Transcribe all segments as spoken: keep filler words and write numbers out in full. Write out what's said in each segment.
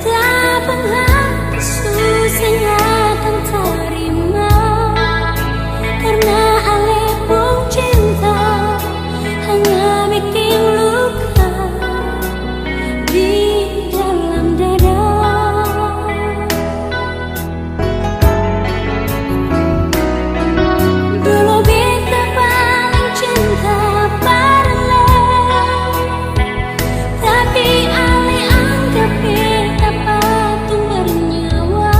Tapung hati su seng akang tarima, karna ale pung cinta hanya biking luka di dalam dada. Dulu beta paling cinta par ale, tapi ale anggap beta patung bernyawa.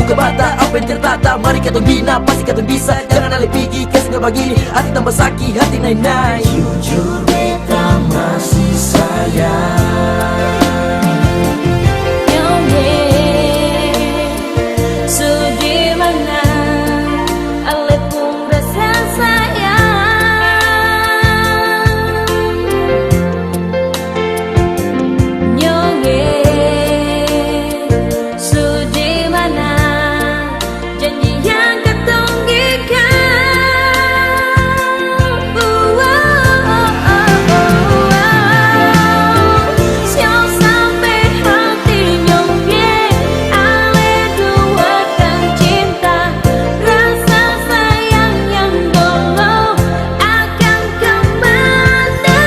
Coba ta apa yang tertata, mari katong bina, pasti katong bisa. Jangan ale pigi, kasih bagini, hati tambah saki, hati nae-nae. Jujur beta masih sayang. Nyong e, su di mana ale pung rasa sayang? Nyong e, su di mana? Janji yang katong ikat. Siang sampe hati nyong e, ale duakan cinta, rasa sayang yang dolo akan kamana?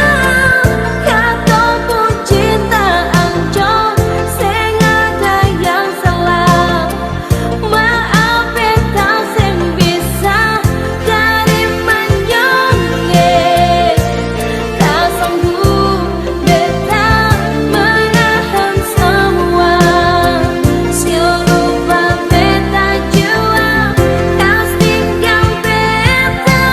Katong pung cinta ancor, seng ada yang salah. Maaf beta seng bisa tarima nyong e. Tak sanggup beta menahan samua. Siang lupa beta jua, kas tinggal beta.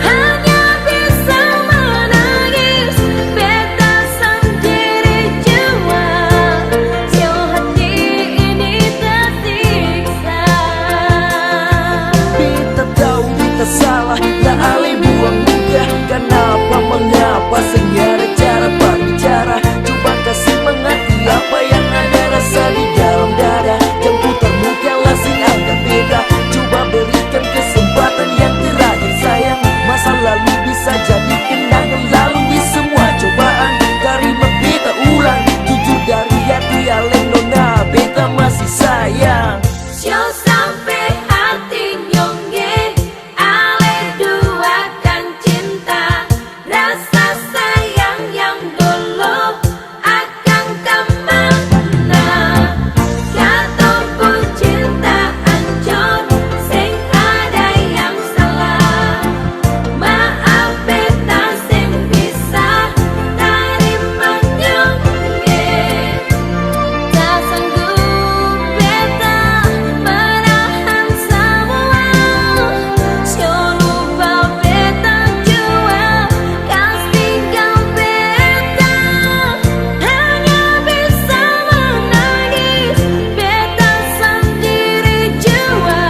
Hanya bisa manangis, beta sandiri jua. Siang hati ini tersiksa. Beta tau beta salah, la ale buang muka. Kanapa, mengapa, seng ada cara babicara? Coba kasi mangarti apa yang ada rasa di dalam dada. Jang putar muka, la seng angka beta. Coba berikan kesempatan yang terakhir, sayang. Masa lalu bisa jadi kenangan, lalui semua cobaan. Tarima beta ulang, jujur dari hati, ale nona, beta masih sayang. Siang sampe hati nyong e, ale duakan cinta, rasa sayang yang dolo akan kamana? Katong pung cinta ancor, seng ada yang salah. Maaf beta seng bisa tarima nyong e. Tak sanggup beta menahan samua. Siang lupa beta jua, kas tinggal beta. Hanya bisa manangis, beta sandiri jua.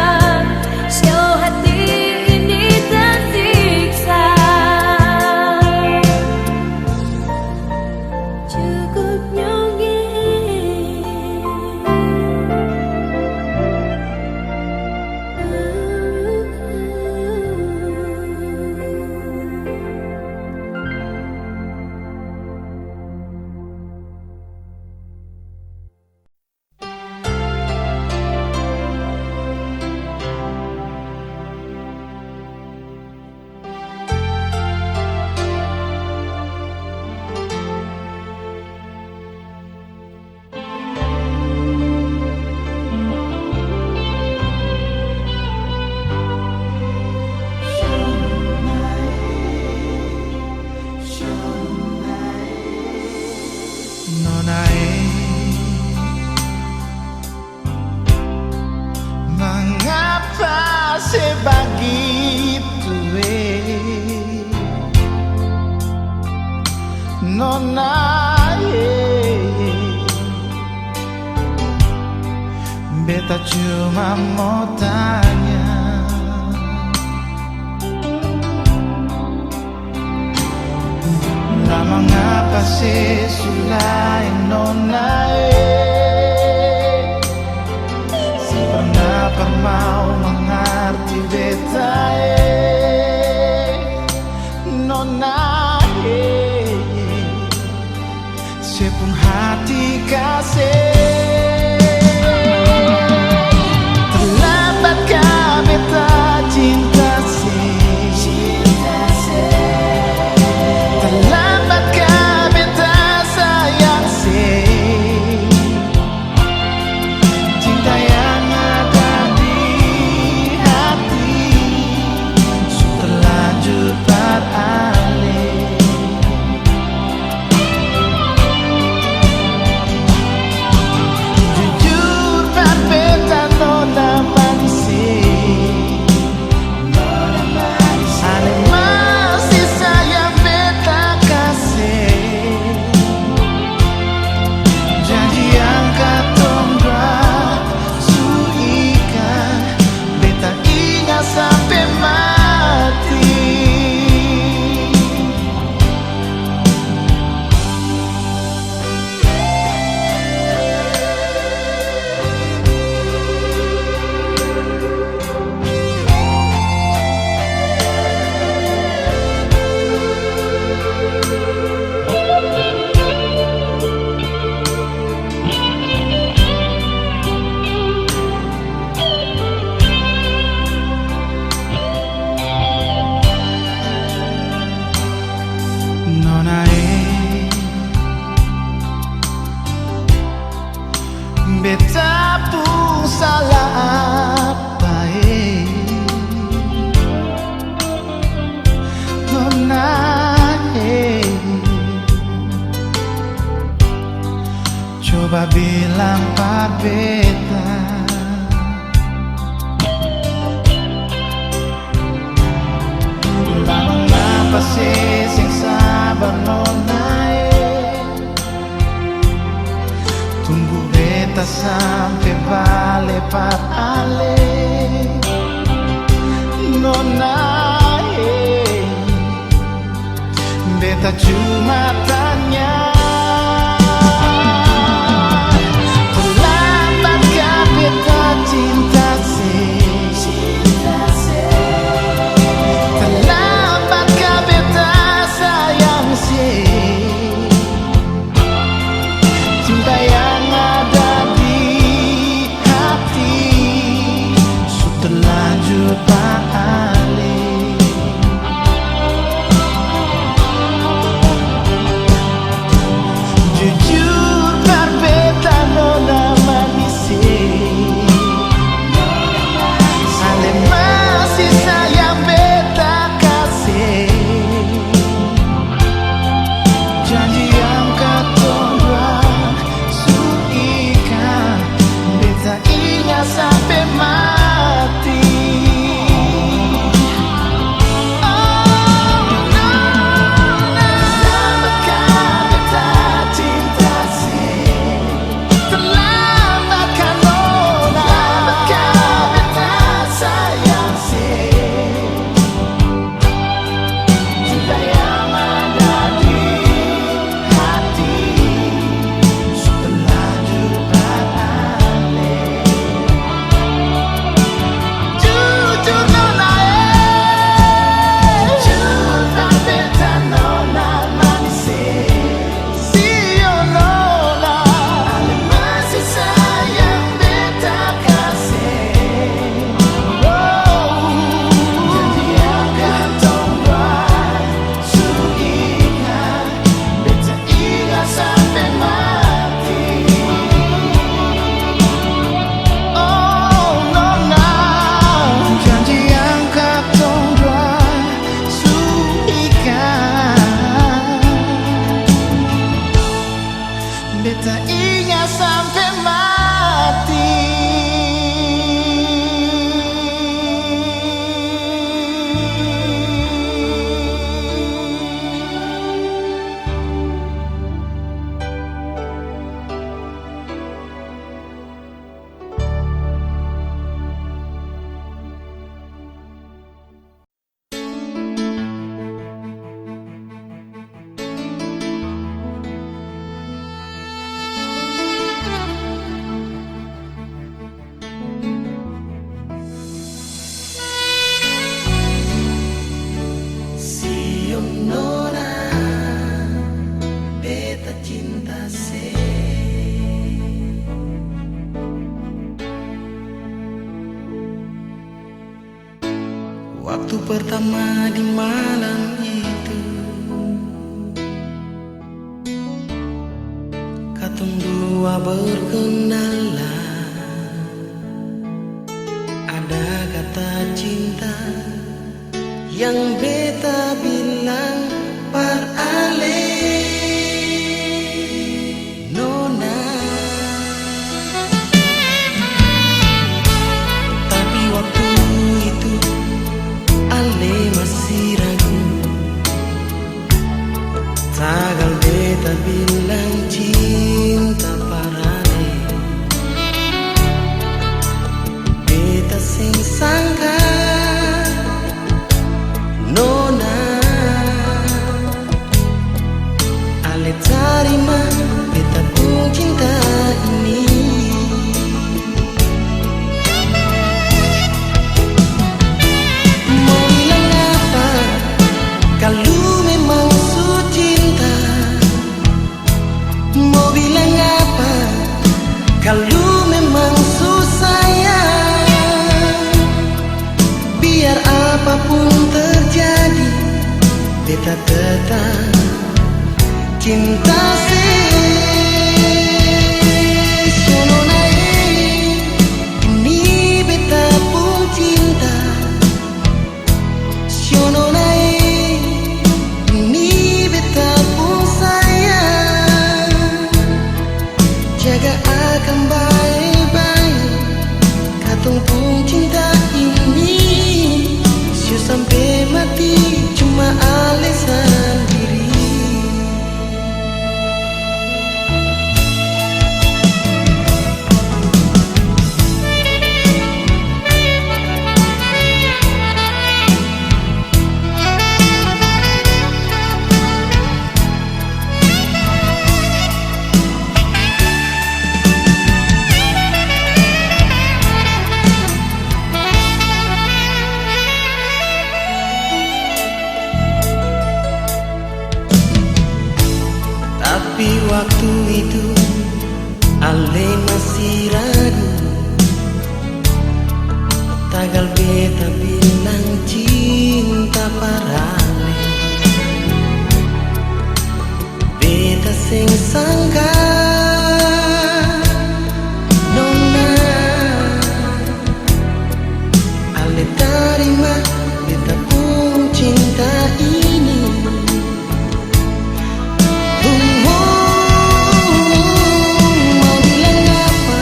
Siang hati ini tersiksa. Cukup nyong e. Nona e, mangapa se bagitu e, nona e? Beta cuma mo tanya, la mangapa se su laeng nona e? Seng parna par mau mangarti beta e, nona e. Se pung hati kase. Terlambat ka beta cinta se? Terlambat ka beta sayang se? Cinta yang ada di hati su terlanjur par ale. Beta pung salah apa e, nona e? Coba bilang par beta. Lamang apa se seng sabar nona e. Tunggu beta sampe bale par ale, nona e. Beta cuma tanya, terlambat ka beta cinta se? Terlambat ka beta sayang se? Cinta yang ada di hati su terlanjur bale. Jujur par beta nona manis e, ale masih sayang beta ka seng? Janji yang katong dua su ikat, beta ingat sampe mati. Oh, no, no. Terlambat ka beta cinta se? Terlambat ka nona? Terlambat ka beta sayang se? Cinta yang ada di hati su terlanjur bale. Jujur nona e, jujur par beta nona manis e. Sio nona, ale masih sayang beta ka seng? Oh, janji yang katong buat su ingat, beta ingat sampe mati. Oh, nona, janji yang katong dua su ikat, beta ingat sampe mati. Sio nona, beta cinta se. Waktu pertama di malam itu, katong dua berkenalan, ada kata cinta yang beta bilang par ale. Nona. Tapi waktu itu ale masih ragu, tagal beta bilang cinta par ale. Beta seng sangka, nona, ale tarima beta pung cinta ini. Mo bilang apa, kalu memang su cinta? Mo bilang apa, kalu memang su sayang? Biar apapun terjadi, beta tetap cinta se. Sio nona e, itu, ale masi ragu, tagal beta bilang cinta par ale. Beta seng sangka, nona, ale tarima beta pung cinta ini. Hum, hum, mau bilang apa,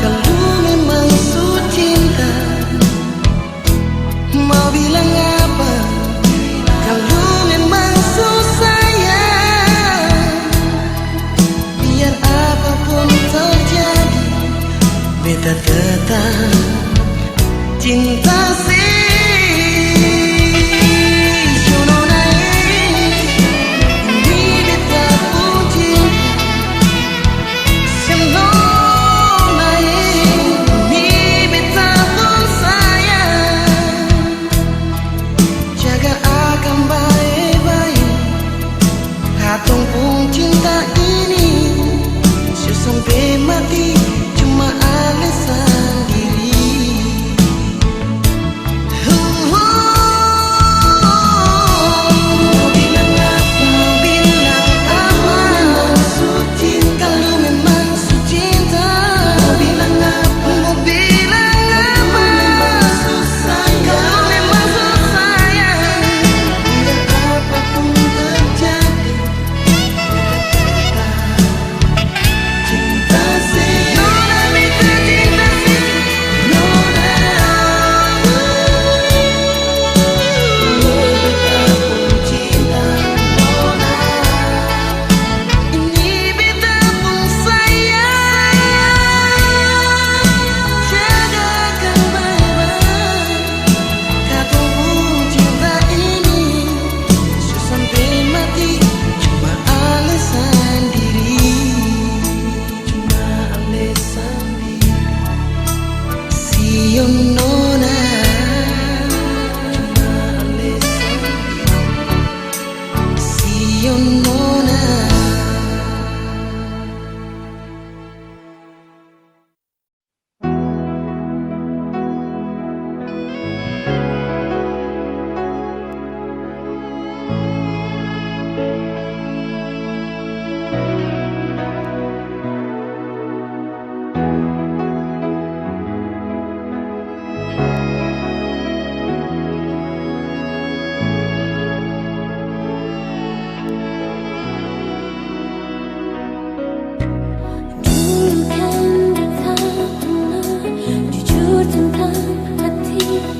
kalu memang su cinta? Mau bilang apa, kalu memang su sayang? Biar apapun terjadi, beta tetap cinta se. Su nona e, ini beta pung cinta. Su nona e, ini beta pung sayang. Jaga akang bae-bae. Katong pung cinta ini, su sampe mati, cuma ale sandiri. Hu, hu. Mo bilang apa, mo bilang apa, su cinta, kalu memang su cinta. Mo bilang apa, mo bilang apa, kalu memang su sayang. Biar apapun terjadi, Katong pung cinta ini su sampe mati, cuma ale sandiri, cuma ale sandiri. Sio nona, cuma ale sandiri. Sio nona. Dulu kan beta pernah jujur tentang hati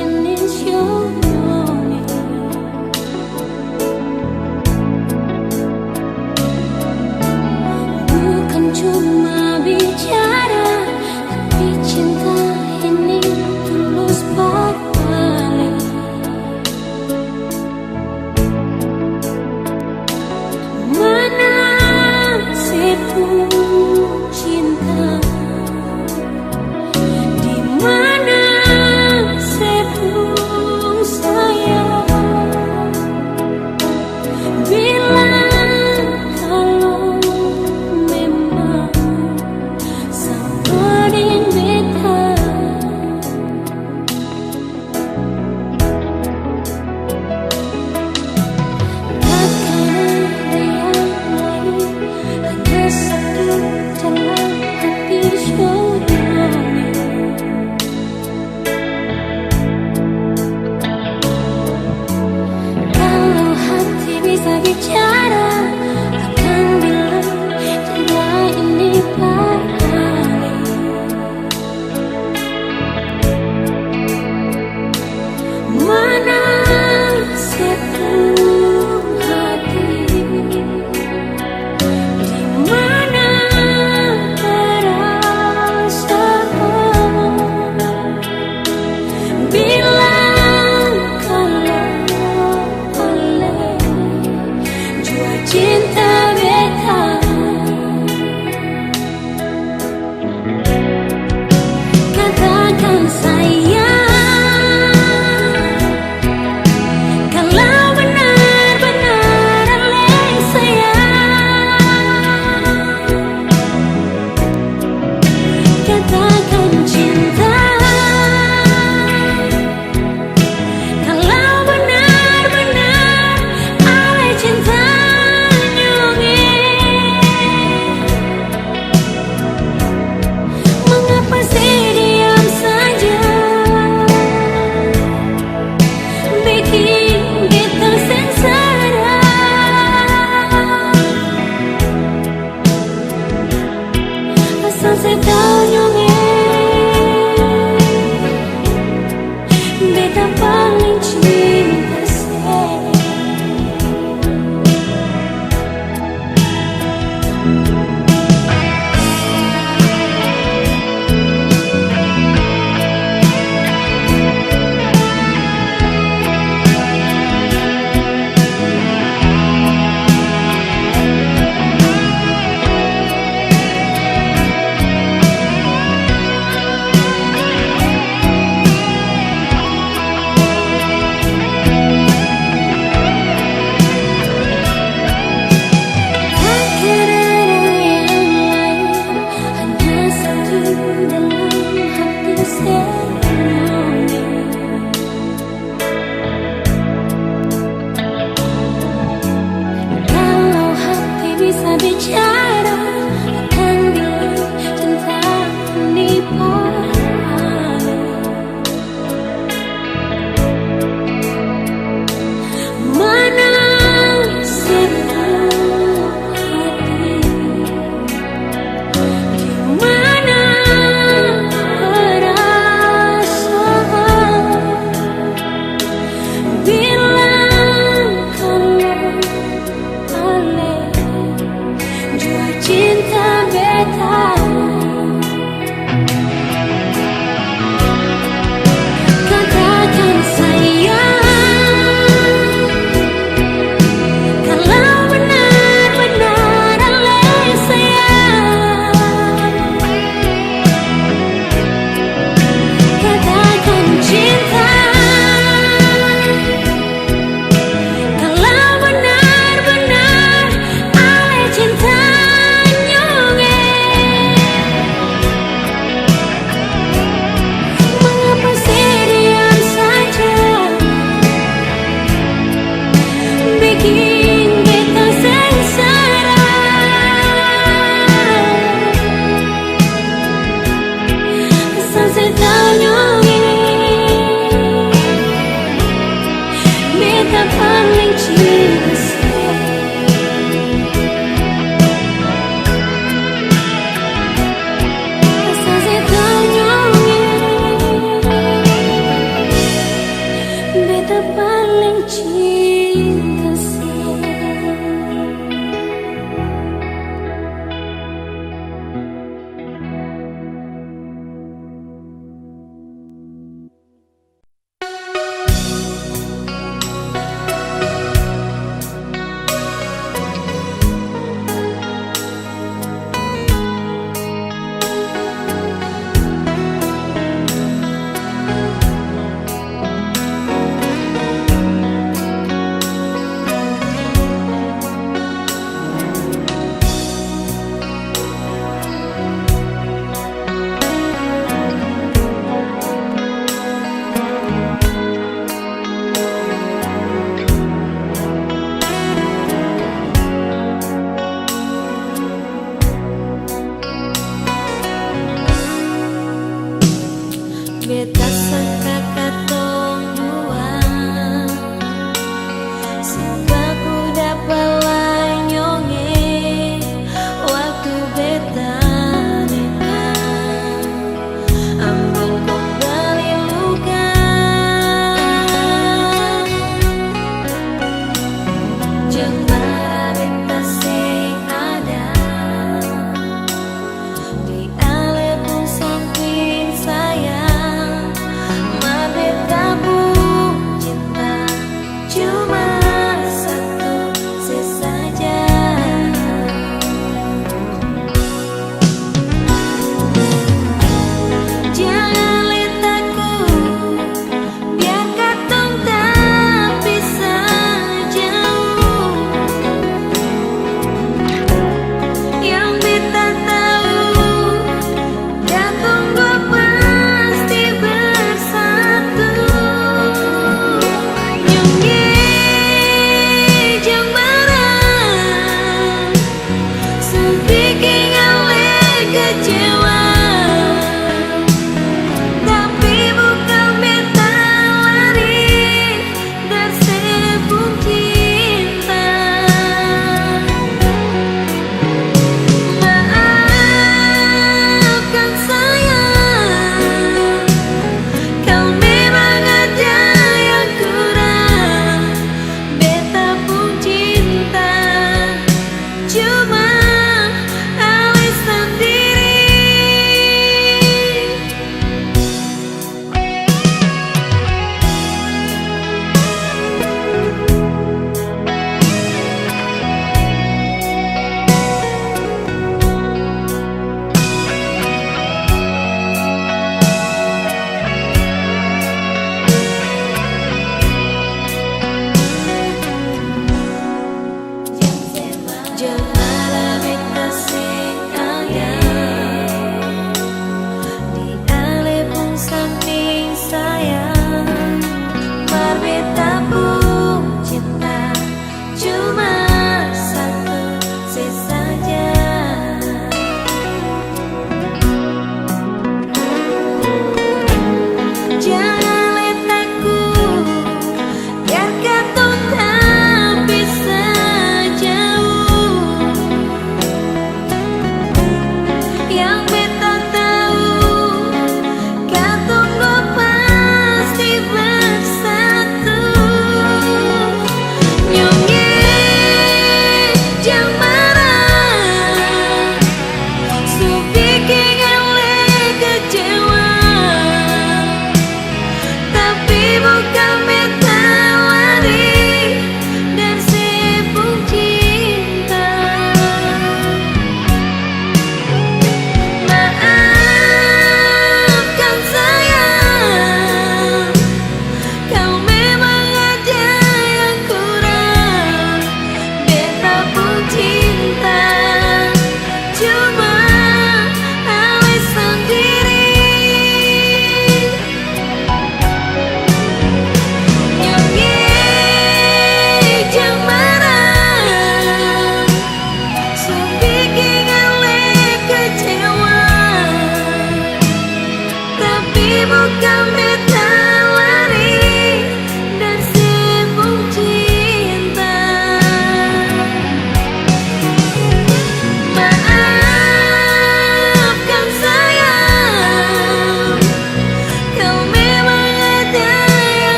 ini, Xiaomi. Bukan cuma bicara, tapi cinta ini tulus bawa. Mana se pung cinta? Di mana se pung sayang? Bilang kalo memang Seng se tau nyong e, beta paling cinta se. Hanya satu dalam hati semuanya. Kalau hati bisa bicara, akan bilang cinta ini padamu. Mana sebuah hati, di mana perasaan? Bilang kalau Ale jua cinta beta. Katakan sayang, kalau benar-benar Ale sayang. Katakan cinta, kalau benar-benar Ale cinta nyong e.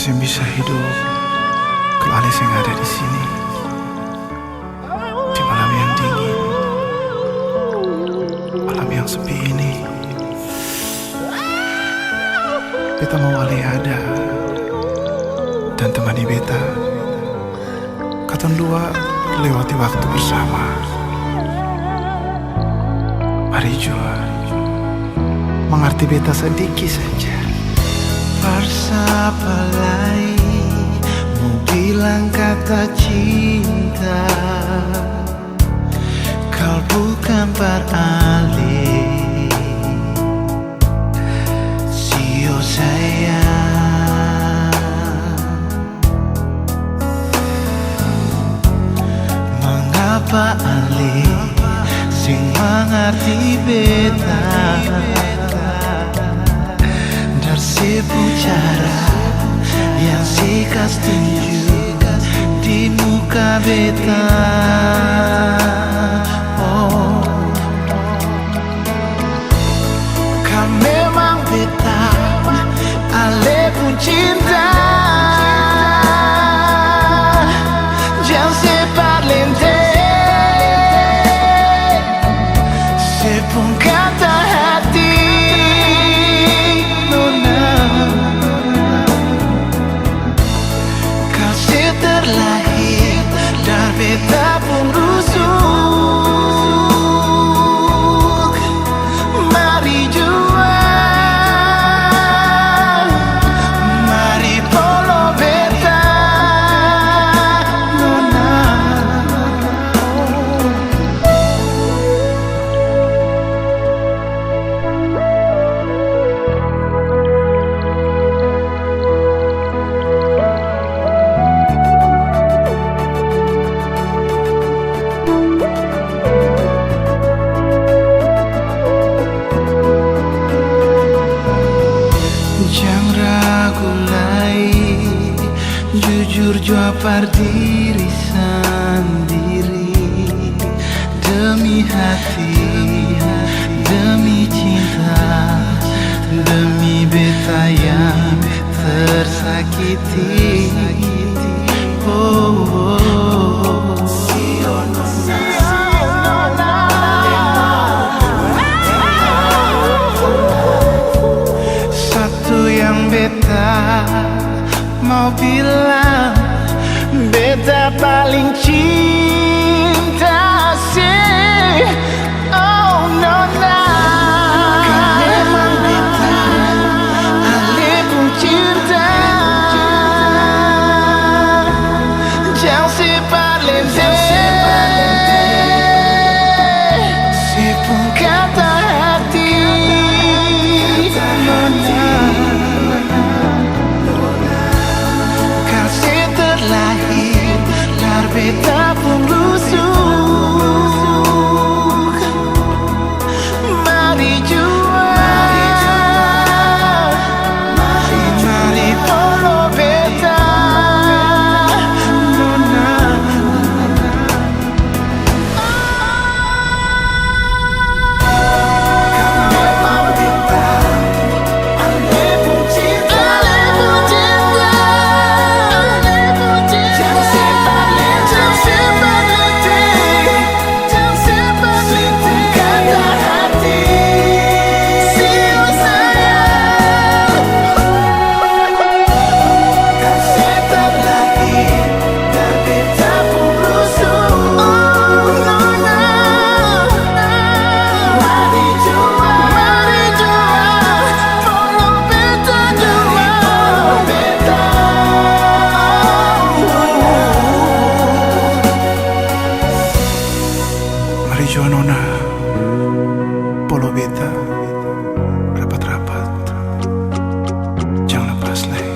Seng bisa hidup kalo ale seng ada di sini. Di malam yang dingin, malam yang sepi ini, beta mau ale ada dan temani beta. Katong dua lewati waktu bersama. Mari jua mangarti beta sadiki saja. Parsapa lai mo bilang kata cinta, kal bukan par ale, sio sayang. Mangapa ale seng mangarti beta? Dar se pung cara yang se kas tunju di muka beta. Oh. Kal memang beta ale pung cinta, jang se parlente se pung kata hati, nona. Kase terlahir dari beta pung rusuk. Mari jua, mari polo beta, nona. Jang ragu lai, jujur jua par diri sandiri. Demi hati, demi cinta, demi beta yang tersakiti. Oh, oh. Satu yang beta mau bilang, beta paling cinta se, oh, nona. Kau memang beta ale pung cinta, jang se parlente se pung kata hati, nona. Kase terlahir dari beta pung rusuk. Mari jua, mari polo beta, nona. Mari jua nona, polo beta rapat-rapat, jang lapas lai.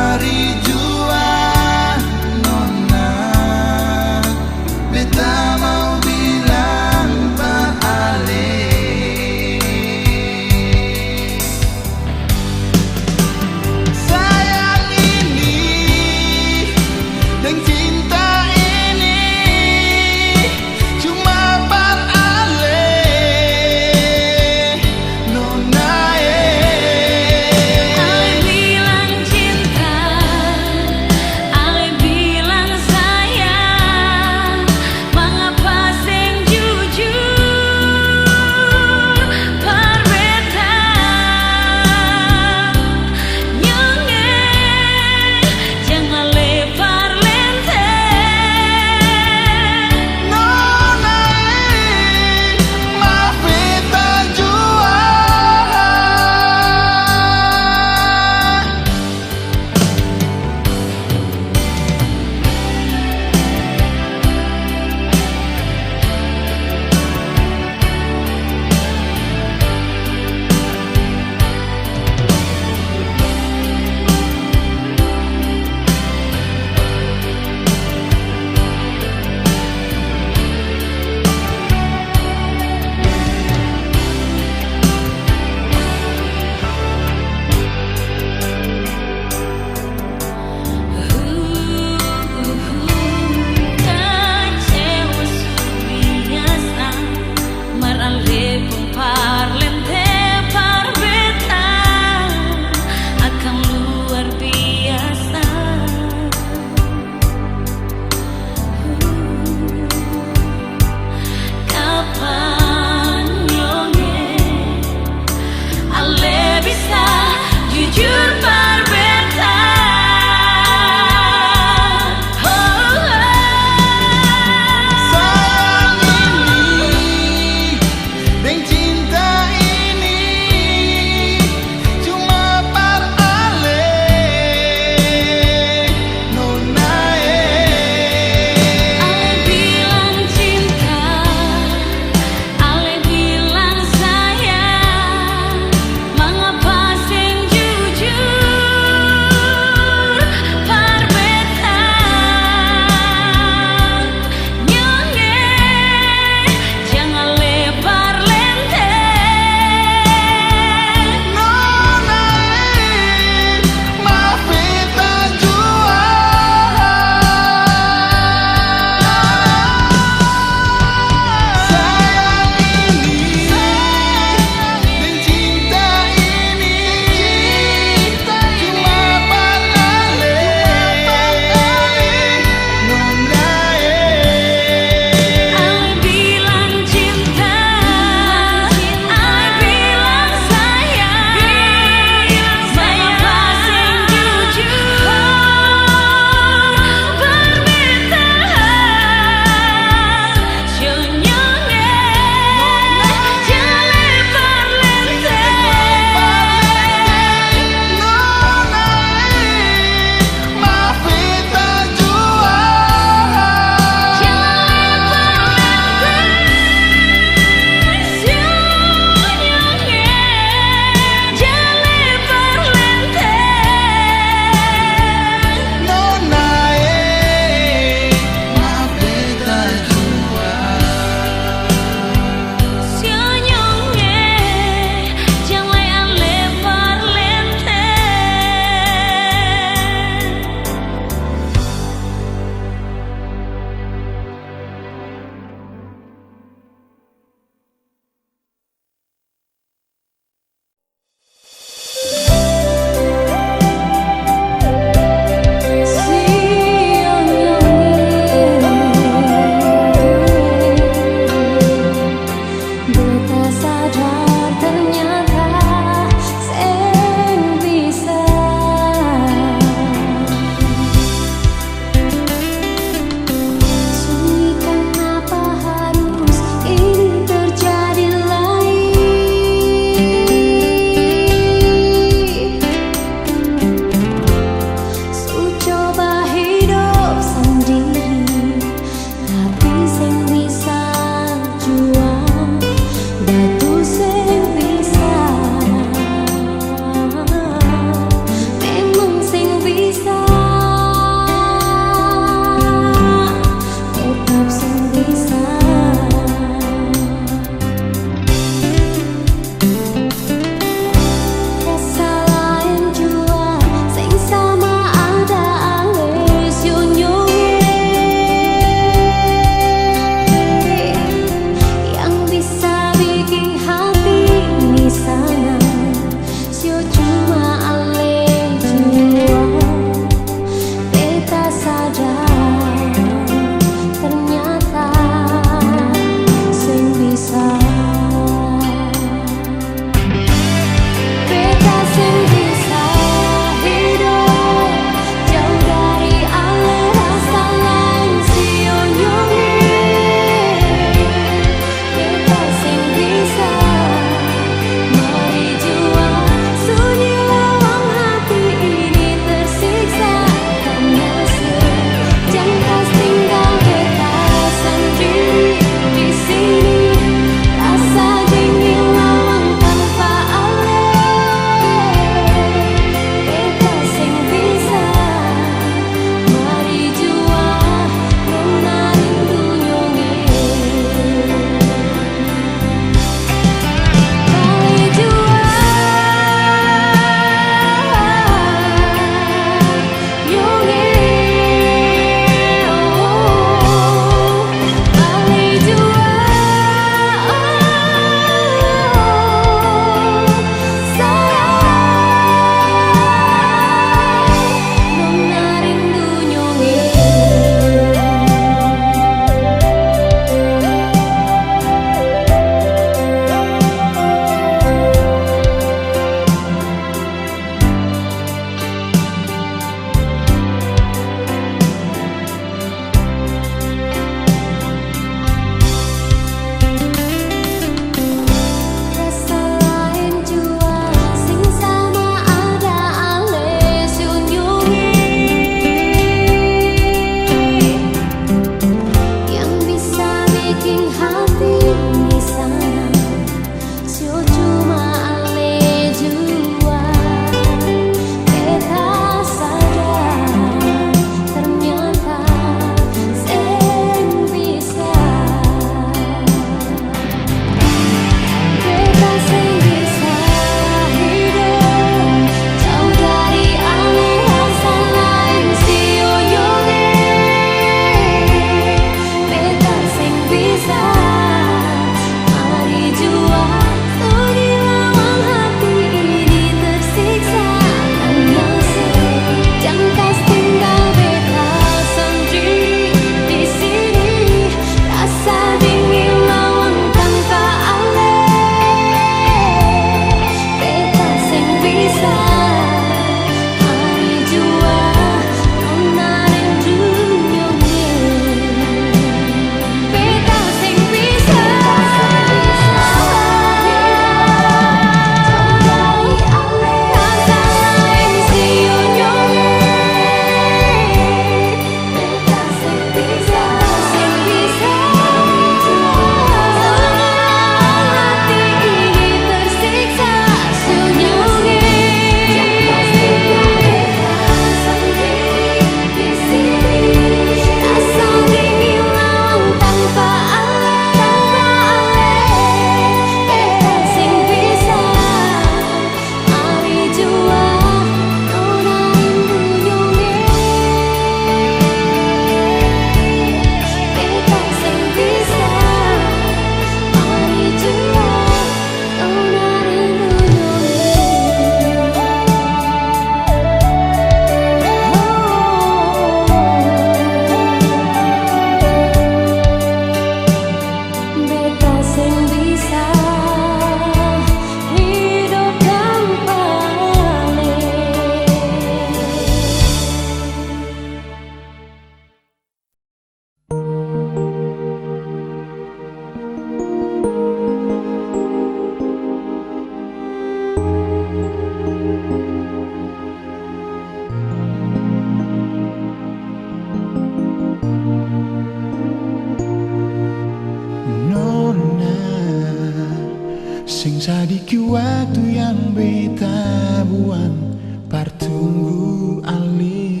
Sadiki waktu yang beta buang par tunggu ale.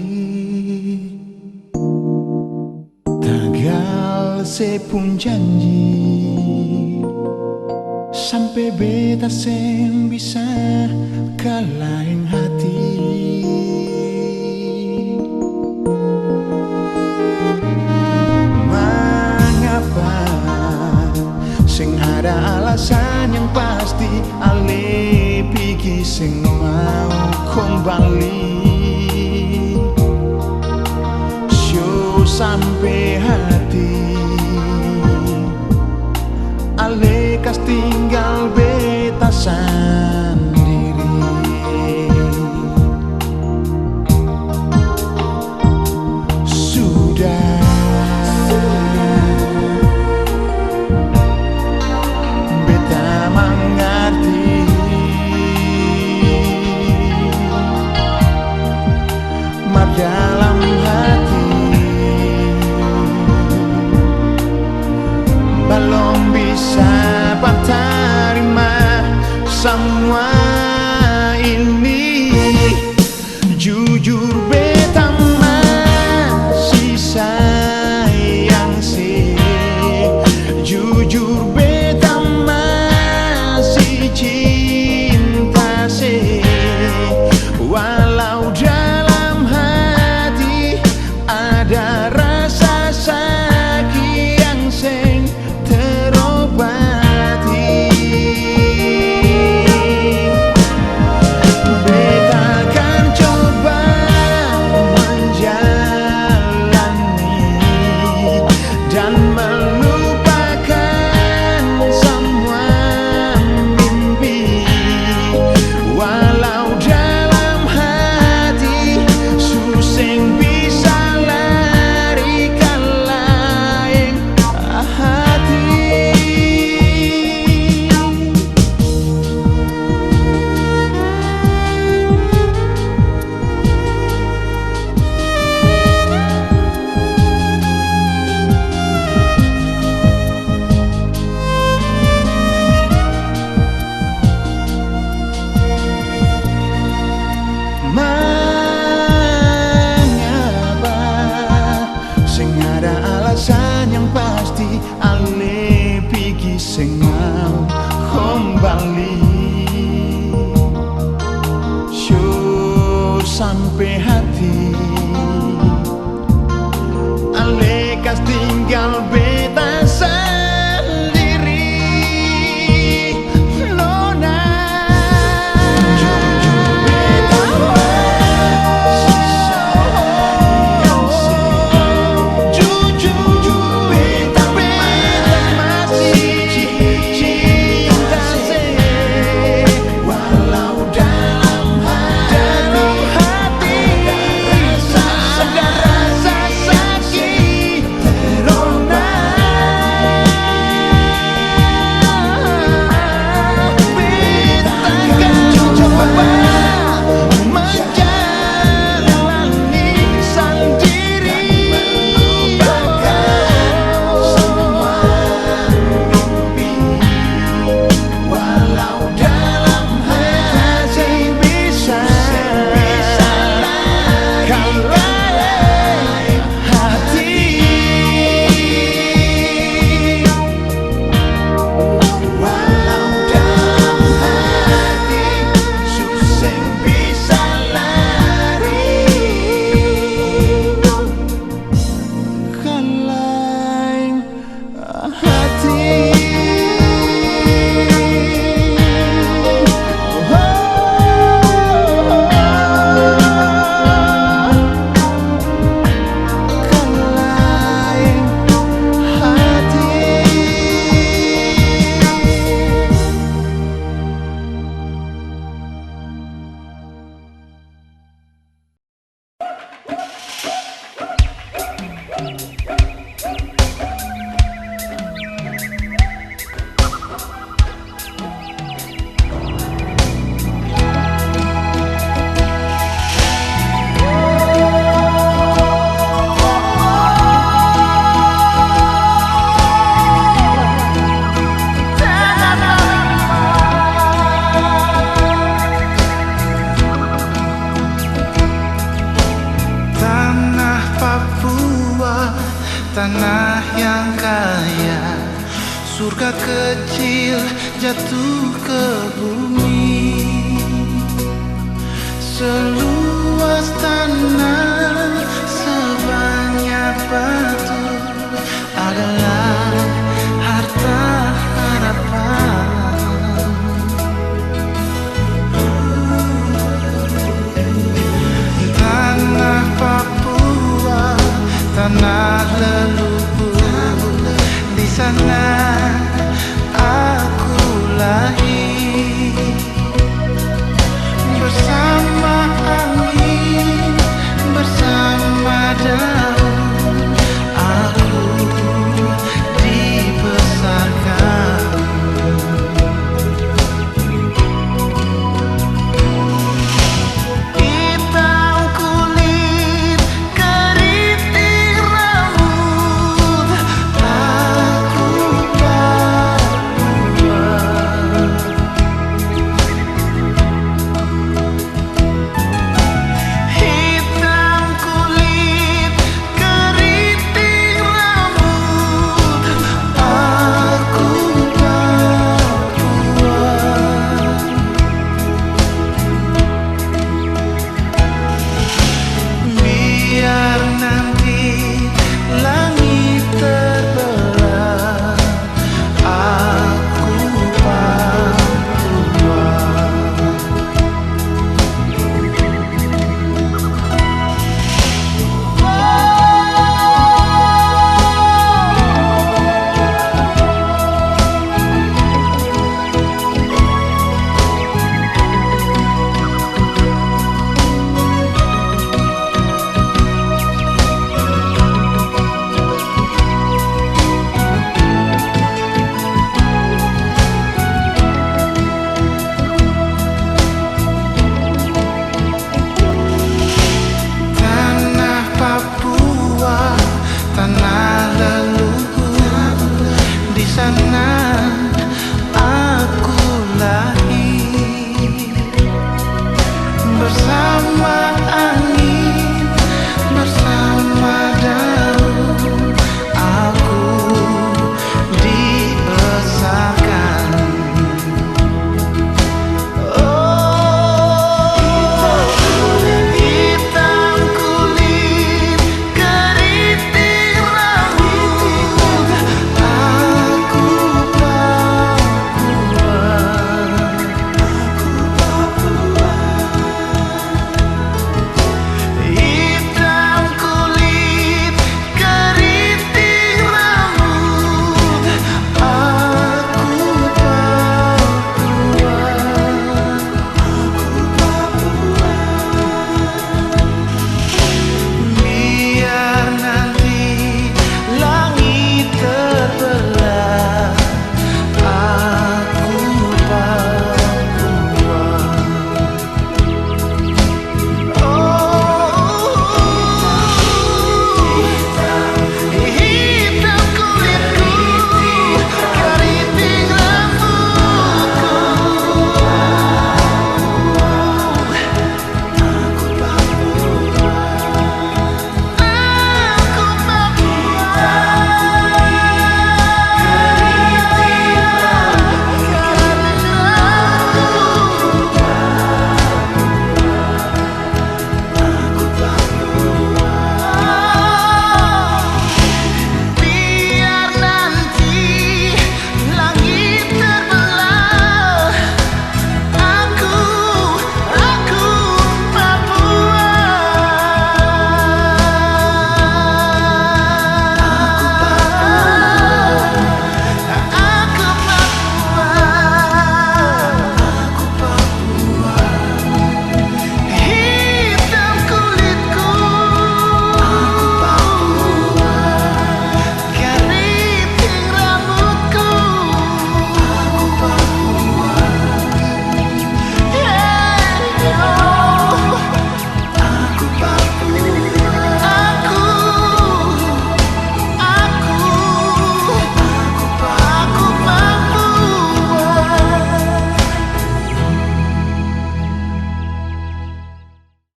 Tagal se pung janji, sampe beta seng bisa ka laeng hati. Mangapa seng ada alasan yang pasti, ale pigi seng mau kombali. Sio sampe hati, ale kas tinggal beta sandiri. Sudah, beta mangarti, mar dalam hati balom bisa batarima samua ini. Jujur beta masi sayang se, jujur beta masi cinta se, walau dalam hati ada rasa saki yang seng terobati. Beta akan coba menjalani dan melupakan samua mimpi, walau dalam hati su seng bisa lari ka laeng hati. Mangapa seng ada alasan yang pasti, ale pigi seng mau kombali. Sio sampe hati, ale kas tinggal beta sandiri. Nona. Tanah yang kaya, surga kecil jatuh ke bumi. Seluas tanah